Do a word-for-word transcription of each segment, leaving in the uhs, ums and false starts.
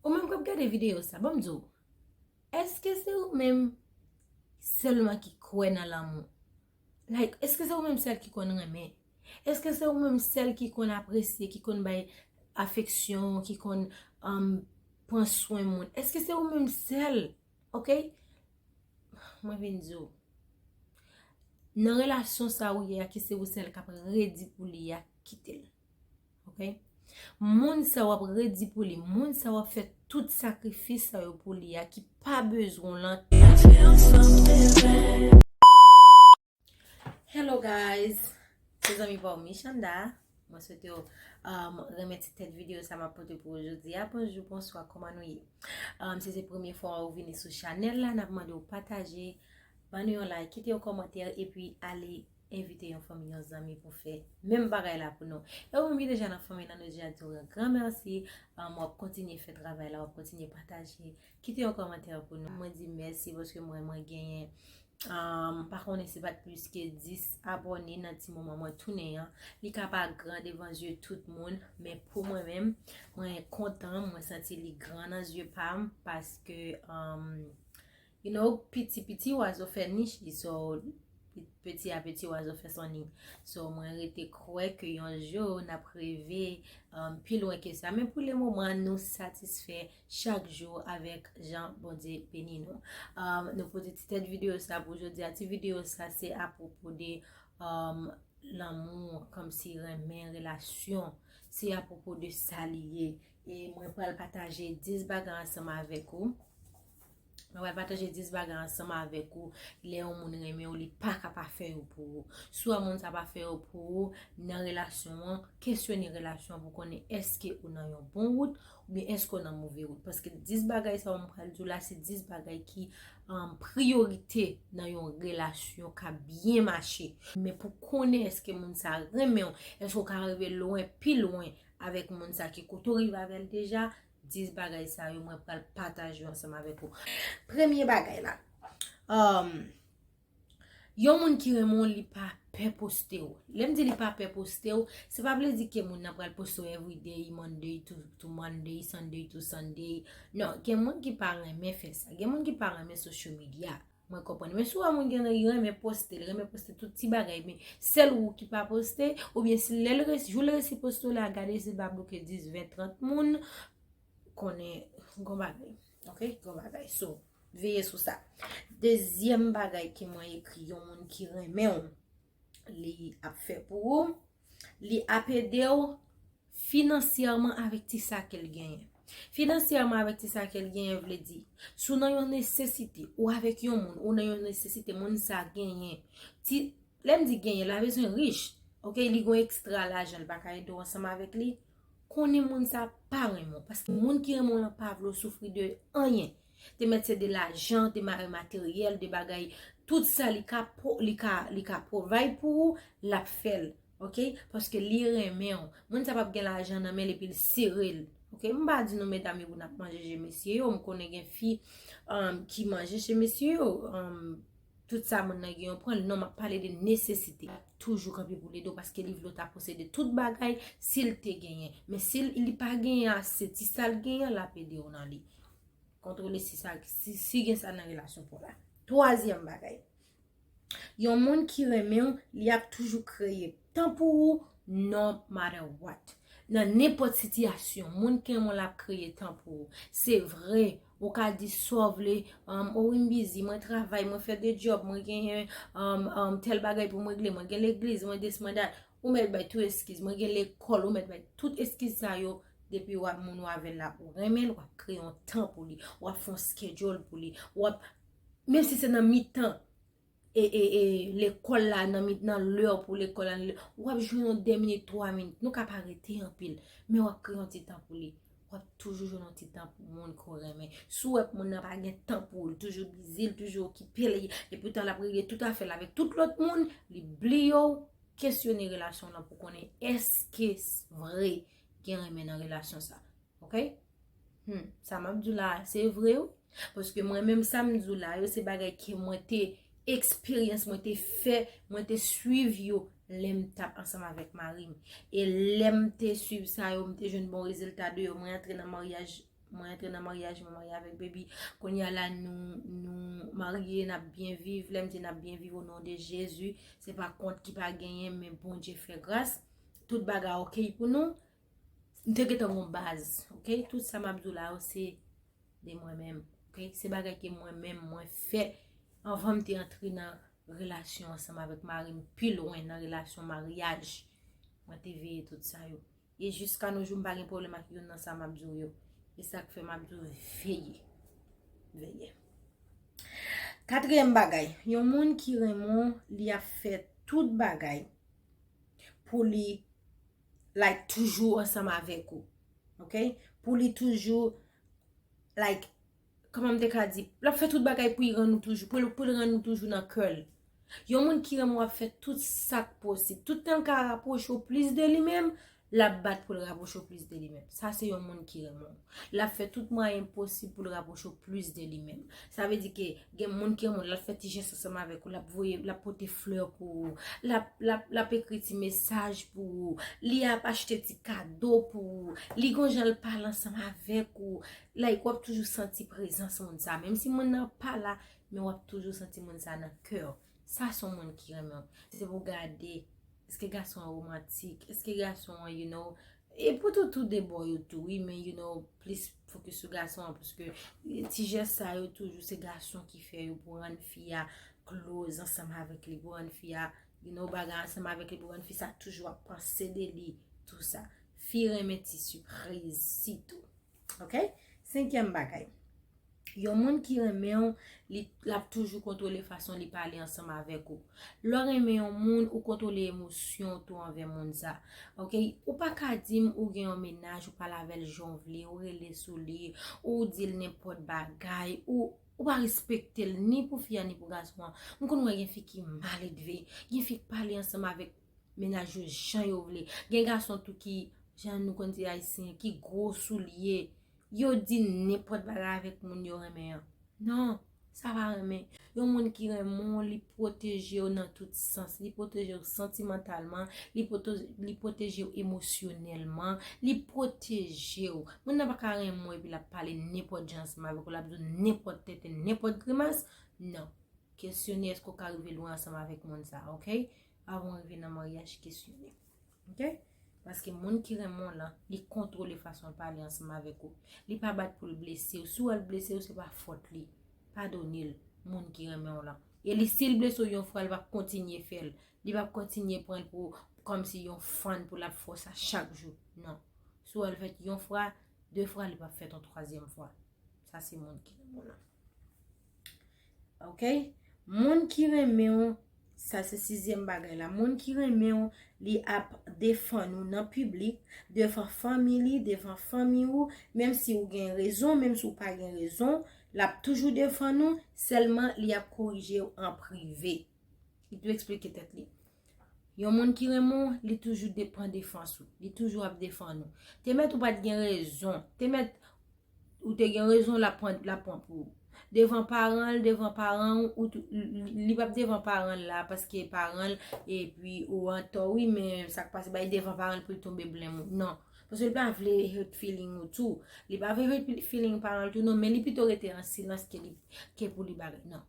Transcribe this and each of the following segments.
Ou menm k ap gade videyo sa, ban m di w, èske se ou menm sèlman ki kwè nan lanmou? Like, èske se ou menm sèl ki konn renmen? Èske se ou menm sèl ki konn apresye, ki konn bay afeksyon, ki konn, um, pran swen moun? Èske se ou menm sèl? Ok? Mwen vin di w, nan relasyon sa ou ye a, ki se ou sèl k ap redi pou li a, kite l. Ok? Moun sa w ap redi pou li, moun sa w ap fè tout sakrifis sa yo pou li a, ki pa bezwen w lan. Hello guys, se zanmi pa w Michanda. Mwen swete w, um, renmen ti tèt videyo sa m ap pote pou ou jodi a. Bonjou, bonswa, kòman nou ye? Um, si se premye fwa ou vini sou chanèl la, n ap mande w pataje, ban nou yon like, kite yon kòmantè, epi ale envite yon fanmi, yon zanmi pou fè menm bagay la pou nou. E ou menm ki deja nan fanmi nan, nou deja di w yon gran mèsi. Um, w ap kontinye fè travay la, w ap kontinye pataje, kite yon kòmantè pou nou. Mwen di mèsi paske mwen, mwen genyen, um, pa konnen si pa t plis ke dis abòne nan ti moman mwen tounen an. Li ka pa gran devan zye tout moun, men pou mwen menm, mwen kontan, mwen santi li gran nan zye pa m paske, um, you know, piti piti oiseau fait nid, so, petit à petit oiseau fait son nid. So, mwen rete kwè ke yon jou n ap rive, um, pi lwen ke sa. Men pou le moman, nou satisfè chak jou avèk jan Bondye beni nou. Um, nou pote ti tèt videyo sa pou jodi a. Ti videyo sa se apwopo de, um, lanmou, kòmsi renmen, relasyon. Se apwopo de sa li ye. E mwen pral pataje dis bagay ansanm avèk ou. Mwen pral pataje dis bagay ansanm avèk ou. Lè yon moun renmen w, li pa ka pa fè yo pou ou. Swa moun sa pa fè yo pou ou nan relasyon an, kesyone relasyon an pou konnen èske ou nan yon bon wout oubyen èske ou nan move wout. Paske dis bagay sa yo m pral di w la, se dis bagay ki, um, priyorite nan yon relasyon k ap byen mache. Men pou konnen èske moun sa renmen w, èske w ka rive lwen, pi lwen avèk moun sa ki kote w rive avè l deja, dis bagay sa yo, mwen pral pataje yo ansanm avèk ou. Premye bagay la, um, yon moun ki renmen w, li pa pè poste w. Lè m di li pa pè poste w, se pa vle di ke moun nan pral poste w everyday, Monday to, to Monday, Sunday to Sunday. Non, gen moun ki pa renmen fè sa. Gen moun ki pa renmen social media. Mwen konprann. Men si w wè moun gen nan li renmen poste, li renmen poste tout ti bagay, men sèl ou ki pa poste, oubyen si lè l resi, jou l resi poste w la, gade si l pa bloke dis, ven, trant moun, konnen gon bagay. Ok? Gon bagay. So, veye sou sa. Dezyèm bagay ke mwen ekri, yon moun ki renmen w, li ap fè pou ou, li ap ede w finansyèman avèk ti sa ke l genyen. Finansyèman avèk ti sa ke l genyen vle di, si w nan yon nesesite, ou avèk yon moun, ou nan yon nesesite, moun sa genyen. Ti, lè m di genyen, la bezwen rich. Ok, li gon ekstra lajan, li pa ka ede w ansanm avèk li. Konnen moun sa pa renmen w, paske moun ki renmen w lan pa vle w soufri de anyen. Te mèt se de lajan, de ma-, materyèl, de bagay, tout sa li ka po-, li ka, li ka provide pou ou, l ap fè l. Ok? Paske li renmen w. Moun sa p ap gen lajan nan men l epi l sere l. Ok? M pa di nou medam yo pou n ap manje je mesye yo. M konnen gen fi, um, ki manje je mesye yo. Um, tout sa moun nan gen yo pran l. Non, m ap pale de nesesite. Toujou kanpe pou l ede w paske li vle w ta posede tout bagay si l te genyen. Men si l, li pa genyen ase, ti sa l genyen, l ap ede w nan li. Kontwole si sa, si, si gen sa nan relasyon pa w la. Twazyèm bagay. Yon moun ki renmen w, li ap toujou kreye tan pou ou, no matter what. Nan nenpòt sitiyasyon, moun ki renmen w la ap kreye tan pou ou. Se vre, ou ka di sa w vle, um, oh, wi, m busy, mwen travay, mwen fè de djòb, mwen genyen, um, um, tèl bagay pou m regle, mwen gen legliz, mwen this, mwen that. Ou mèt bay tout eskiz, mwen gen lekòl, ou mèt bay tout eskiz sa yo, depi w ap moun ou avè l la, ou renmen l, w ap kreye yon tan pou li, w ap fè yon schedule pou li, w ap, menm si se nan mitan, e, e, e, lekòl la, nan mi-, nan lè pou lekòl la, nan lè, w ap jwenn yon de minit, twa minit. Nou ka pa rete anpil, men w ap kreye yon ti tan pou li. W ap toujou jwenn yon ti tan pou moun ke w renmen. Si w wè moun nan pa gen tan pou ou, li toujou bizi, li toujou okipe, li, epoutan l ap regle tout afè l avèk tout lòt moun, li bliye w, kesyone relasyon w lan pou konnen èske s-, vre gen renmen nan relasyon sa. Ok? Hmm, sa m ap di w la, se vre wi. Paske mwen menm sa m di w la yo, se bagay ke mwen te eksperyans, mwen te fè, mwen te swiv yo lè m t ap ansanm avèk mari m. E lè m te swiv sa yo, m te jwenn bon rezilta de yo. Mwen antre nan maryaj Mwen antre nan maryaj, mwen marye avèk baby. Kounye a la, nou, nou marye, n ap byen viv. Lè m di n ap byen viv, o non de Jezi, se pa kont ki pa genyen, men Bondye fè gras. Tout bagay ok pou nou. M te gentan gon baz, ok? Tout sa m ap di w la yo, se de mwen menm, ok? Se bagay ke mwen menm, mwen fè anvan m te antre nan relasyon ansanm avèk mari m, pi lwen nan relasyon maryaj. Mwen te veye tout sa yo. E jiska nou jou, m pa gen pwoblèm ak youn nan sa m ap di w yo. E sa k fè m ap di w veye. Veye. Katriyèm bagay, yon moun ki renmen w, li ap fè tout bagay pou li, like, toujou ansanm avèk ou. Ok? Pou li toujou, like, kòman m te ka di, l ap fè tout bagay pou li rann ou toujou, pou l, pou l rann ou toujou nan kè l. Yon moun ki renmen w ap fè tout sa k posib. Tout tan l ka rapwoche w plis de li menm, l ap bat pou l rapwoche w plis de li menm. Sa se yon moun ki renmen w. L ap fè tout mwayen posib pou l rapwoche w plis de li menm. Sa vle di ke gen moun ki renmen w, l ap fè ti jès ansanm avèk ou, l ap voye, l ap pote flè pou ou, l ap, l ap, l ap ekri ti mesaj pou ou, li ap achte ti kado pou ou, li gon jan l pale ansanm avèk ou. Like, w ap toujou santi prezans moun sa. Menm si moun nan pa la, men w ap toujou santi moun sa nan kè w. Sa se yon moun ki renmen w. Se pou gade, èske gason an romantik, èske gason an, you know, e pou tou, tou de bò yo tou, wi, men, you know, plis fokis sou gason an, paske ti jès sa yo toujou, se gason ki fè yo pou rann fi a close ansanm avèk li, pou rann fi a, you know, bagay ansanm avèk li, pou rann fi sa toujou ap panse de li, tou sa. Fi renmen ti sipriz, sitou. Ok? Senkyèm bagay. Yon moun ki renmen w, li, l ap toujou kontwole fason li pale ansanm avèk ou. Lè w renmen yon moun, ou kontwole emosyon w tou anvè moun sa. Ok? Ou pa ka di m ou gen yon mennaj, ou pale avè l jan w vle, ou rele sou li, ou di l nenpòt bagay, ou, ou pa respekte l ni pou fi a ni pou gason an. M konn wè gen fi ki mal edve, gen fi k pale ansanm avèk mennaj yo jan yo vle. Gen gason tou ki, jan nou konn di ayisyen, ki gwo soulye. Yo di nenpòt bagay avèk moun yo renmen an. Non, sa pa renmen. Yon moun ki renmen w, li pwoteje w nan tout sans. Li pwoteje w santimantalman, li pwote-, li pwoteje w emosyonèlman, li pwoteje w. Moun nan pa ka renmen w epi l ap pale nenpòt jan ansanm avèk ou, l ap di w nenpòt tenten, nenpòt grimas. Non. Kesyone èske w ka rive lwen ansanm avèk moun sa, ok? Avan w rive nan maryaj, kesyone. Ok? Paske moun ki renmen w lan, li kontwole fason l pale ansanm avèk ou. Li pa bat pou l blese w. Si w wè l blese w, se pa fòt li. Padone l, moun ki renmen w lan. E li, si l blese w yon fwa, li p ap kontinye fè l. Li p ap kontinye pran l pou, kòmsi yon fan pou l ap fè w sa chak jou. Non. Si w wè l fèt yon fwa, de fwa, li p ap fèt yon twazyèm fwa. Sa se moun ki renmen w lan. Ok? Moun ki renmen w, sa se sizyèm bagay la. Moun ki renmen w, li ap defann ou nan piblik, devan fanmi li, devan fanmi ou, menm si ou gen rezon, menm si ou pa gen rezon, l ap toujou defann ou, sèlman li ap korije w an prive. Li tou eksplike tèt li. Yon moun ki renmen w, li toujou de-, pran defans ou. Li toujou ap defann ou. Te mèt ou pa t gen rezon. Te mèt ou te gen rezon, l ap pran, l ap pran pou ou. Devan paran l, devan paran w, ou tou, li, li p ap devan paran l la, paske paran l, epi ou antò, wi, men sa k pase, bay devan paran l pou l tonbe blèm ou. Non. Paske li pa vle hurt feeling ou tou. Li pa vle hurt feeling paran l tou, non, men li pito rete an silans ke li, ke pou li bagay. Non.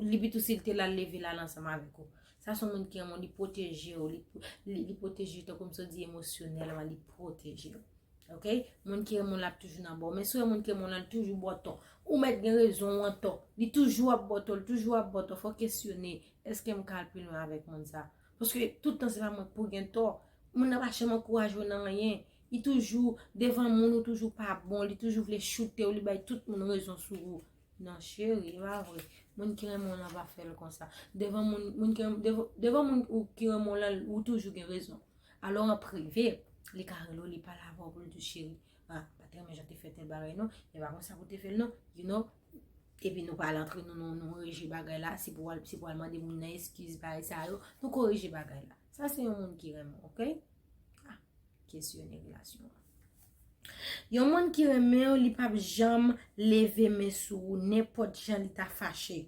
Li pito si l te la, l leve l al ansanm avèk ou. Sa se yon moun ki renmen w, li pwoteje w, li, li, li pwoteje w, tankou m sot di emosyonèlman, li pwoteje w. Ok? Moun ki renmen w, l ap toujou nan bò w. Men si w wè moun ki renmen w lan, li toujou ba w tò. Ou mèt gen rezon, ou antò. Li toujou ap ba w tò, li toujou ap ba w tò. Fò w kesyone, èske m ka al pi lwen avèk moun sa? Paske tout tan se pa mwen k pou gen tò. Moun nan pa janm ankouraje w nan anyen. Li toujou devan moun, ou toujou pa bon, li toujou vle choute w, li bay tout moun rezon sou ou. Non, cheri, e pa vre. Moun ki renmen w lan pa fè l konsa. Devan moun, moun ki renmen, devan, devan moun ou ki renmen w lan, ou toujou gen rezon. Alò, an prive, li ka rele w, li pale avè w pou l di w, cheri, ah, m pa t renmen jan w te fè tèl bagay non, e pa konsa pou w te fè l non, you know. Epi nou pale antre nou, nou, nou rejwe bagay la, si pou al, si pou al mande moun nan eskiz, bagay sa yo, nou korije bagay la. Sa se yon moun ki renmen w, ok? Ah, kesyone relasyon an. Yon moun ki renmen w, li p ap janm leve men sou ou, nenpòt jan li ta fache.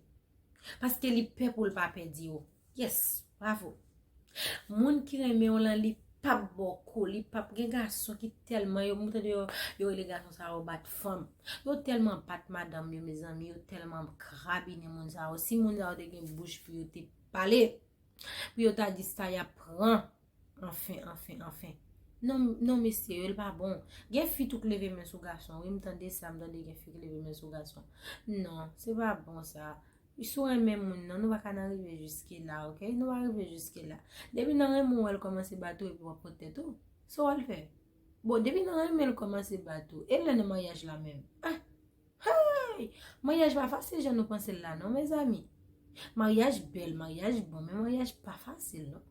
Paske li pè pou l pa pèdi w. Yes, bravo. Moun ki renmen w lan, li p ap ba w kou, li p ap gen gason ki tèlman, yo, m tande yo, yo rele gason sa yo bat fanm. Yo tèlman bat madanm yo, mezanmi, yo tèlman krabinen moun sa yo. Si moun sa yo te gen bouch pou yo te pale, pou yo ta di sa y ap pran. Anfen, anfen, anfen. Non, non, mesye, yo, l pa bon. Gen fi tou k leve men sou gason, wi, m tande sa, m tande gen fi k leve men sou gason. Non, se pa bon sa. Si w renmen moun nan, nou pa ka nan rive jiske la, ok? Nou pa rive jiske la. Depi nan renmen w, wè l kòmanse bat ou epi w ap pran tèt ou. Sa w al fè? Bon, depi nan renmen l kòmanse bat ou, e lè nan maryaj la menm? Ah! Hey! Maryaj pa fasil jan nou panse l la non, mezanmi. Maryaj bèl, maryaj bon, men maryaj pa fasil non.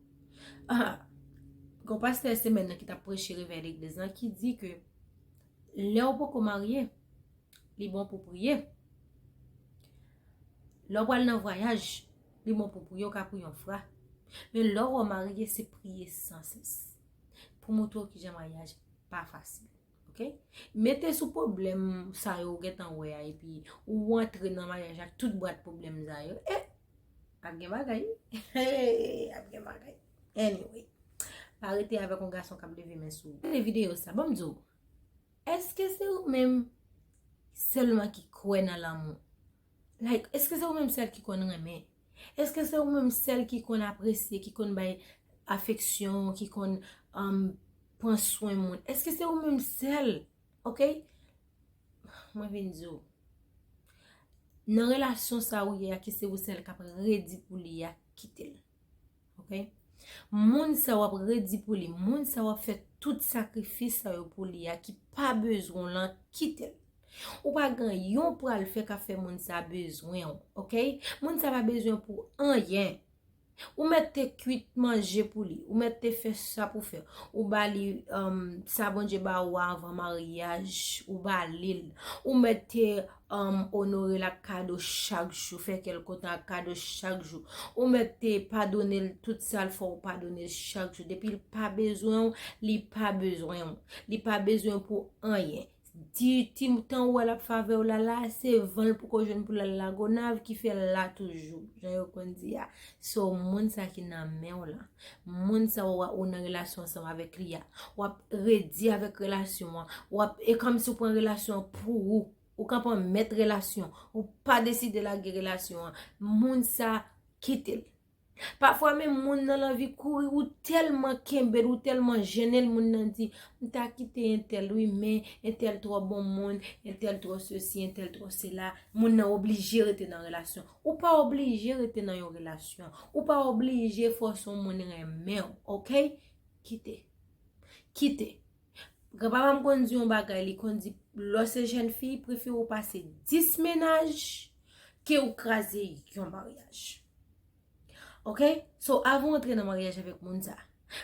Ah, gon pastè semèn nan ki t ap preche revèy legliz lan ki di ke lè w poko marye, li bon pou priye. Lè w pral nan vwayaj, li bon pou priye, w ka priye yon fwa. Men lè w marye, se priye san sès. Pou montre w kijan maryaj pa fasil. Ok? Mete sou pwoblèm sa yo w gentan wè a, epi ou antre nan maryaj ak tout bwat pwoblèm sa yo. Eh! Ap gen bagay, wi. Ap gen bagay. Anyway. Pa rete avèk yon gason k ap leve men sou ou. Gade videyo sa, ban m di w. Èske se ou menm sèlman ki kwè nan lanmou? Like, èske se ou menm sèl ki konn renmen? Èske se ou menm sèl ki konn apresye, ki konn bay afeksyon, ki konn, um, pran swen moun? Èske se ou menm sèl? Ok? Mwen vin di w. Nan relasyon sa ou ye a, ki se ou sèl k ap redi pou li a, kite l. Ok? Moun sa w ap redi pou li, moun sa w ap fè tout sakrifis sa yo pou li a, ki pa bezwen w lan, kite l. Ou pa gen yon pral fè k ap fè moun sa bezwen w, ok? Moun sa pa bezwen pou anyen. Ou mèt te kwit manje pou li, ou mèt te fè sa pou fè. Ou ba li, um, sa Bondye ba ou a anvan maryaj, ou ba li l. Ou mèt te, um, onore l ak kado chak jou, fè kè l kontan ak kado chak jou. Ou mèt te padone l tout sa l fè w padone l chak jou. Depi l pa bezwen w, li pa bezwen w. Li pa bezwen w pou anyen. Di ti tan ou wè l ap fè avè w la la, se van l poko jwenn pou l al Lagonav ki fè l la toujou, jan yo konn di a. So, moun sa ki nan men w la, moun sa w, ou nan relasyon ansanm avèk li a, w ap redi avèk relasyon an, w ap, e kòmsi w pran relasyon an pou ou, ou ka pran mèt relasyon, ou pa deside lage relasyon an, moun sa, kite l. Pafwa menm moun nan l anvi kouri, ou tèlman kenbe l, ou tèlman jennen l, moun nan di, "M ta kite entèl wi, men entèl twò bon moun, entèl twò sesi, entèl twò sela." Moun nan oblije rete nan relasyon. Ou pa oblije rete nan yon relasyon. Ou pa oblije fòse yon moun renmen w, ok? Kite. Kite. Granpapa m konn di yon bagay, li konn di, lè w se jèn fi, prefere w pase dis mennaj ke w kraze yon maryaj. Ok? So, avan w antre nan maryaj avèk moun sa,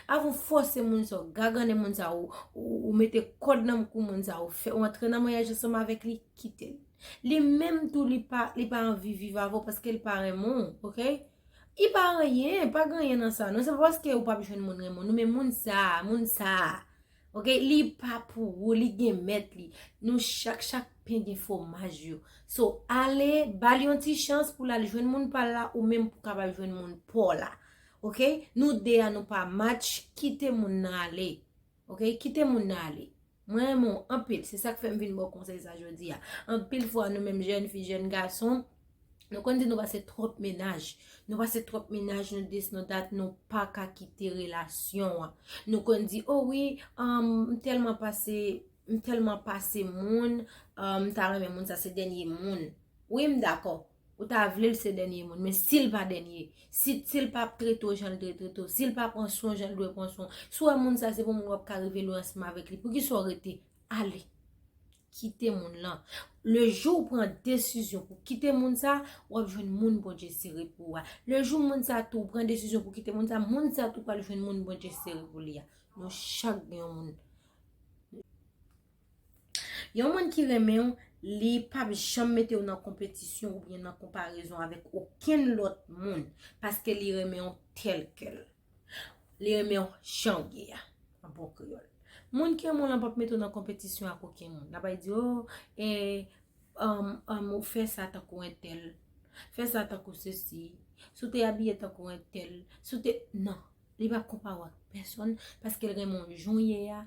avan w fòse moun sa, w gagannen moun sa, ou, ou, ou mete kòd nan kou moun sa, ou fè, ou antre nan maryaj ansanm avèk li, kite l. Li menm tou, li pa, li pa anvi viv avè w paske li pa renmen w, ok? Li pa anyen, pa gen anyen nan sa. Non, se pa paske ou p ap jwenn moun renmen w, non, men moun sa, moun sa, ok, li pa pou ou, li gen mèt li. Nou chak, chak pen gen fwomaj yo. So, ale, ba l yon ti chans pou l al jwenn moun pa l la, ou menm pou w kapab jwenn moun pa w la. Ok? Nou de a, nou pa match, kite moun nan ale. Ok? Kite moun nan ale. Mwen renmen w anpil, se sa k fè m vin ba w konsèy sa jodi a. Anpil fwa, nou menm jèn fi, jèn gason, nou konn di nou pase twòp mennaj. Nou pase twòp mennaj, nou dis, nou dat, nou pa ka kite relasyon an. Nou konn di, "O wi, um, m tèlman pase, m tèlman pase moun, um, m ta renmen moun sa se dènye moun." Wi, m dakò. Ou ta vle l se dènye moun, men si l pa dènye, si, si l pa ap trete w jan l dwe trete w, si l pa pran swen w jan l dwe pran swen w, si w wè moun sa se pou moun w ap ka revele w ansanm avèk li, poukisa w rete? Ale. Kite moun lan. Le jou w pran desizyon pou kite moun sa, w ap jwenn moun Bondye sere pou ou a. Le jou moun sa tou pran desizyon pou kite moun sa, moun sa tou pral jwenn moun Bondye sere pou li a. Nou chak gen yon moun. Yon moun ki renmen w, li p ap janm mete w nan konpetisyon oubyen nan konparezon avèk okenn lòt moun, paske li renmen w tèl kèl. Li renmen w jan w ye a, an bon kreyòl. Moun ki renmen w lan p ap mete w nan konpetisyon ak okenn moun. L ap di, "O, e, um, um, ou fè sa tankou entèl, fè sa tankou sesi, si w te abiye tankou entèl, si w te," non. Li p ap konpare w ak pèsòn, paske l renmen w jan w ye a.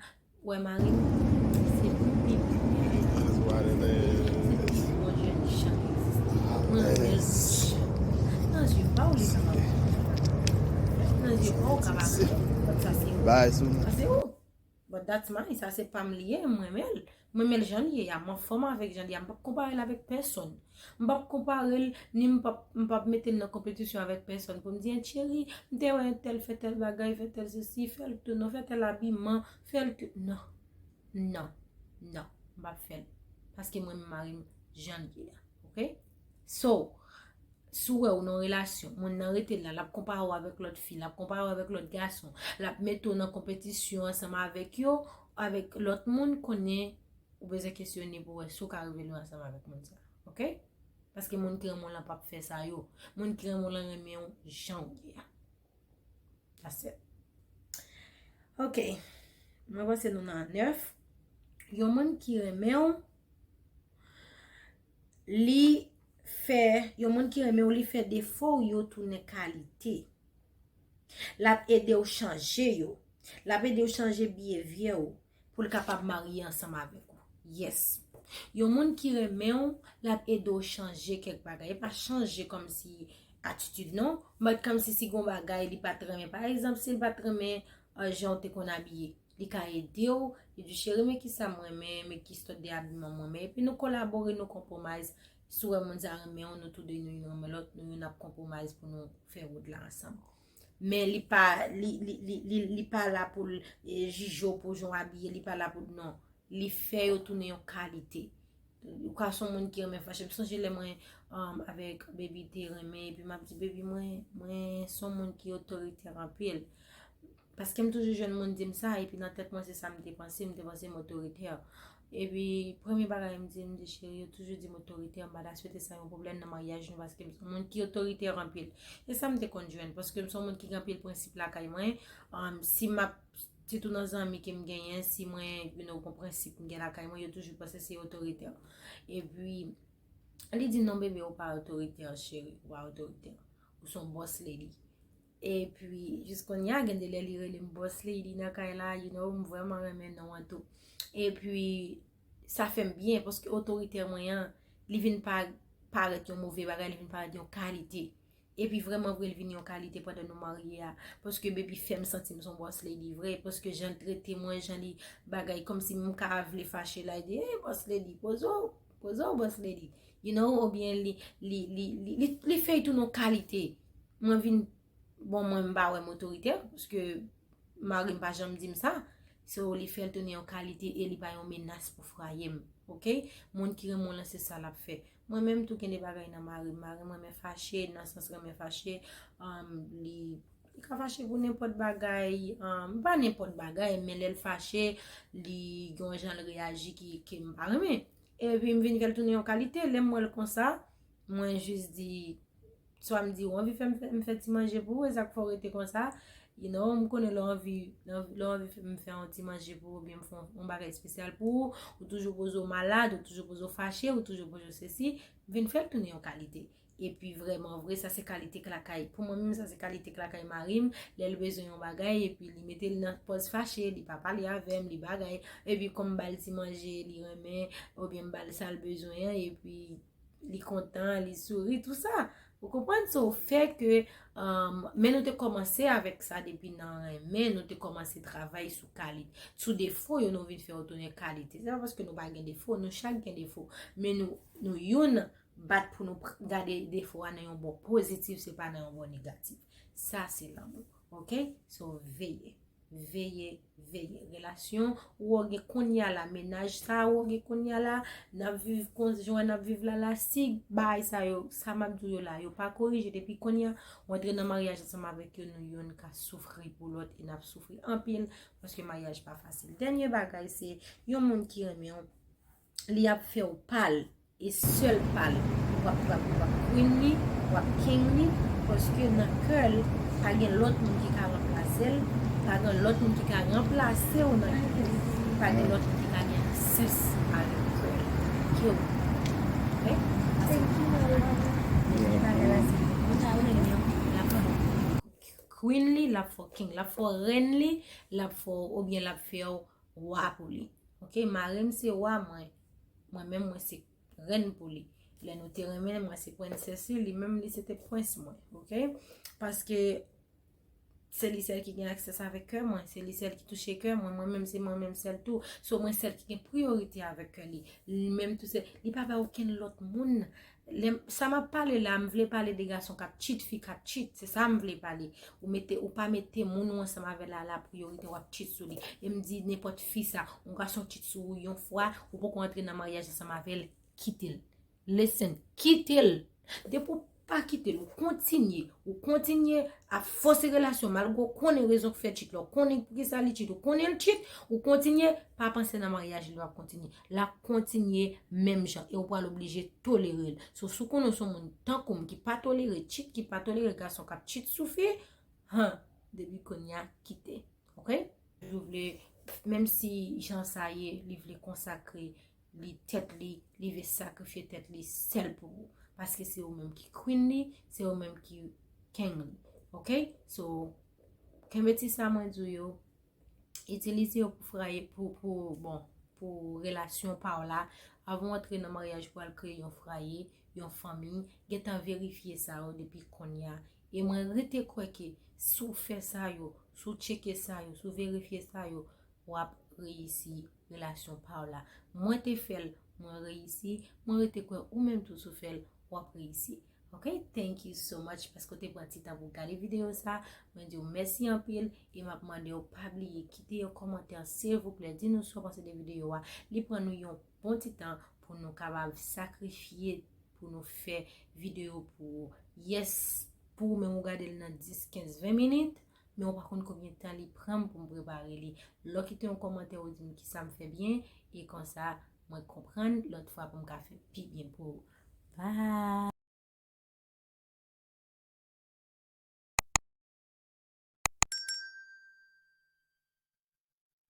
Wè mari m, se pi bon jèn jan ki egziste. Mwen renmen l jan. Nan zye pa w li ka pa nan zye pa w ka pa renmen l. Sa se ou. Sa se ou. But that's mine, sa se pa m li ye, m renmen l. M renmen l jan l ye a, m anfòm avèk jan l ye a, m p ap konpare l avèk pèsòn. M p ap konpare l, ni m p ap, m p ap mete l nan konpetisyon avèk pèsòn pou m di, en cheri, m te wè entèl fè tèl bagay, fè tèl sesi, fè l tou, non, fè tèl abiman, fè l tou, non. Non, non, m p ap fè l. Paske mwen, m mari m jan l ye a, oke? So, si w wè w nan relasyon, moun nan rete la, l ap konpare w avèk lòt fi, l ap konpare w avèk lòt gason, l ap mete w nan konpetisyon ansanm avèk yo, avèk lòt moun, konnen ou bezwen kesyone pou wè si w ka rive lwen ansanm avèk moun sa, oke? Paske moun ki renmen w lan p ap fè sa yo. Moun ki renmen w lan renmen w jan w ye a. That's it. Ok. Mwen panse nou nan nèf. Yon moun ki renmen w, li fè, yon moun ki renmen w, li fè defo w yo tounen kalite. L ap ede w chanje yo. L ap ede w chanje behavior w pou l kapab marye ansanm avèk ou. Yes. Yon moun ki renmen w, l ap ede w chanje kèk bagay. E pa chanje kòmsi atitid non, but kòmsi si gon bagay li pa t renmen. Pa egzanp, si l pa t renmen, uh, jan w te konn abiye, li ka ede w, li di, cheri, men kisa m renmen, men ki sòt de abiman m renmen. Epi nou kolabore, nou konpwomize. Si w wè moun sa renmen w, nou tou de nou youn renmen lòt, nou youn ap konpwomize pou nou fè wout la ansanm. Men li pa, li, li, li, li, li pa la pou l, eh, jije w pou jan w abiye, li pa la pou, non. Li fè yo tounen yon kalite. Ou ka se yon moun ki renmen fache. M sonje lè mwen, um, avèk Baby te renmen, epi m ap di, Baby, mwen, mwen se yon moun ki otoritè anpil. Paske m toujou jwenn moun di m sa, epi nan tèt mwen se sa m te panse, m te panse m otoritè. Epi premye bagay m di, m di, cheri, yo toujou di m otoritè, m pa ta swete sa yon pwoblèm nan maryaj nou, paske m se yon moun ki otoritè anpil. E sa m te konn jwenn, paske m se yon moun ki gen anpil prensip lakay mwen. Um, si m ap, sitou nan zanmi ke m genyen, si mwen, you know, gon prensip m gen lakay mwen, yo toujou panse se otoritè. Epi, li di, non, bebe, ou pa otoritè, cheri, ou pa otoritè. Ou se yon boss lady. Epi, jis kounye a, gen de lè li rele m boss lady nan kay la, you know, m vrèman renmen non an tou. Epi, sa fè m byen, paske otoritè mwen an, li vin pa parèt yon move bagay, li vin parèt yon kalite. Epi vrèman vre, li vin yon kalite pandan nou marye a. Paske Baby fè m santi m se yon boss lady vre, paske jan l trete mwen, jan li bagay, kòmsi m ka vle fache la, li di, hey, boss lady, poze w, poze w, boss lady. You know, oubyen li, li, li, li, li, li fè l tounen yon kalite. Mwen vin, bon, mwen m pa wè m otoritè, paske mari m pa janm di m sa. So, li fè l tounen yon kalite e li pa yon menas pou fwaye m. Ok? Moun ki renmen w lan, se sa l ap fè. Mwen menm tou gen de bagay nan mari m. Mari m renmen fache, nan sans renmen fache, um, li, li ka fache pou nenpòt bagay, um, pa nenpòt bagay, men lè l fache, li gen yon jan l reyaji ki, ke m pa renmen. Epi m vin fè l tounen yon kalite, lè m wè l konsa, mwen jis di, swa m di, ou anvi fè m fè, m fè ti manje pou ou, e sa k fè w rete konsa. You know, m konnen lè w anvi, lè w anvi fè, m fè yon ti manje pou ou, oubyen m fè yon, yon bagay espesyal pou ou, ou toujou poze w malad, ou toujou poze w fache, ou toujou poze w sesi, m vin fè l tounen yon kalite. Epi vrèman vre, sa se kalite k lakay. Pou mwen menm, sa se kalite k lakay mari m. Lè l bezwen yon bagay, epi li mete l nan pòz fache, li pa pale avè m, li bagay. Epi kòm m ba l ti manje, li renmen, oubyen m ba l sa l bezwen an, epi li kontan, li souri, tou sa. Ou konprann? So, fè ke, um, men nou te kòmanse avèk sa depi nan renmen, nou te kòmanse travay sou kalite, sou defo yo, nou vin fè yo tounen kalite. Se pa paske nou pa gen defo, nou chak gen defo. Men nou, nou youn bat pou nou pr-, gade defo a nan yon bò pozitif, se pa nan yon bò negatif. Sa se lanmou. Ok? So, veye. Veye, veye. Relasyon ou gen kounye a la, mennaj sa ou gen kounye a la, n ap viv konjwen, n ap viv la, la, si bagay sa yo, sa m ap di w yo la, yo pa korije depi kounye a, ou antre nan maryaj ansanm avèk yo, nou youn ka soufri pou lòt e n ap soufri anpil, paske maryaj pa fasil. Dènye bagay, se yon moun ki renmen w, li ap fè w pa l. E sèl pa l, w ap, w ap, w ap queen li, w ap king li, paske nan kè l, pa gen lòt moun ki ka ranplase l, pa gen lòt moun ki ka ranplase w nan kè l, pa gen lòt moun ki ka gen aksès avèk kè w. Ok? Paske, men bagay la, se konsa ou renmen l, l ap fè w. queen li, l ap fè w king, l ap fè w rèn li, l ap fè w, oubyen l ap fè w wa pou li. Ok, mari m se wa, mwen, mwen menm mwen se rèn pou li. Lè nou te renmen, mwen se prensès li, li menm li se te prens mwen. Ok, paske se li sèl ki gen aksè avèk kè mwen, se li sèl ki touche kè mwen, mwen menm se mwen menm sèl tou. So mwen sèl ki gen priyorite avèk kè li. Li menm tou se, li pa bay okenn lòt moun. Lè m- sa m ap pale la, m vle pale de gason k ap cheat, fi k ap cheat, se sa m vle pale. Ou mete, ou pa mete moun ou ansanm avè l la la priyorite, w ap cheat sou li. E m di nenpòt fi sa, yon gason cheat sou ou yon fwa, ou poko antre nan maryaj ansanm avè l, kite l. Listen, kite l. Depi w pa kite l, ou kontinye, ou kontinye ap fòse relasyon, malgre w konnen rezon k fè cheat la, ou konnen poukisa li cheat, ou konnen l cheat, ou kontinye, pa panse nan maryaj li p ap kontinye. L ap kontinye menm jan e w pral oblije tolere l. So, si w konnen w se yon moun tankou m ki pa tolere cheat, ki pa tolere gason k ap cheat sou fi, han, depi kounye a, kite. Ok? Toujou vle, menm si jan sa ye, li vle konsakre li tèt li, li vle sakrifye tèt li sèl pou ou. Paske se ou menm ki queen li, se ou menm ki king li. Ok? So, kenbe ti sa mwen di w yo, itilize yo pou fraye, pou, pou, bon, pou relasyon pa w la. Avan w antre nan maryaj pou al kreye yon fraye, yon fanmi, gentan verifye sa yo depi kounye a. E mwen rete kwè ke si w fè sa yo, si w tcheke sa yo, si w verifye sa yo, w ap reyisi relasyon pa w la. Mwen te fè l, mwen reyisi, mwen rete kwè ou menm tou si w fè l, w ap reyisi. Ok, thank you so much paske w te pran ti tan pou w gade videyo sa. Mwen di w mèsi anpil e m ap mande w pa bliye kite yon kòmantè silvouplè. Di nou sa w panse de videyo a. Li pran nou yon bon ti tan pou nou kapab sakrifye, pou nou fè videyo pou ou. Yes, pou ou menm ou gade l nan dis, kenz, ven minit, men ou pa konn konbyen tan li pran m pou m prepare li. Lè w kite yon kòmantè, ou di m kisa m fè byen, e konsa, mwen konprann lòt fwa pou m ka fè pi byen pou ou. Bye!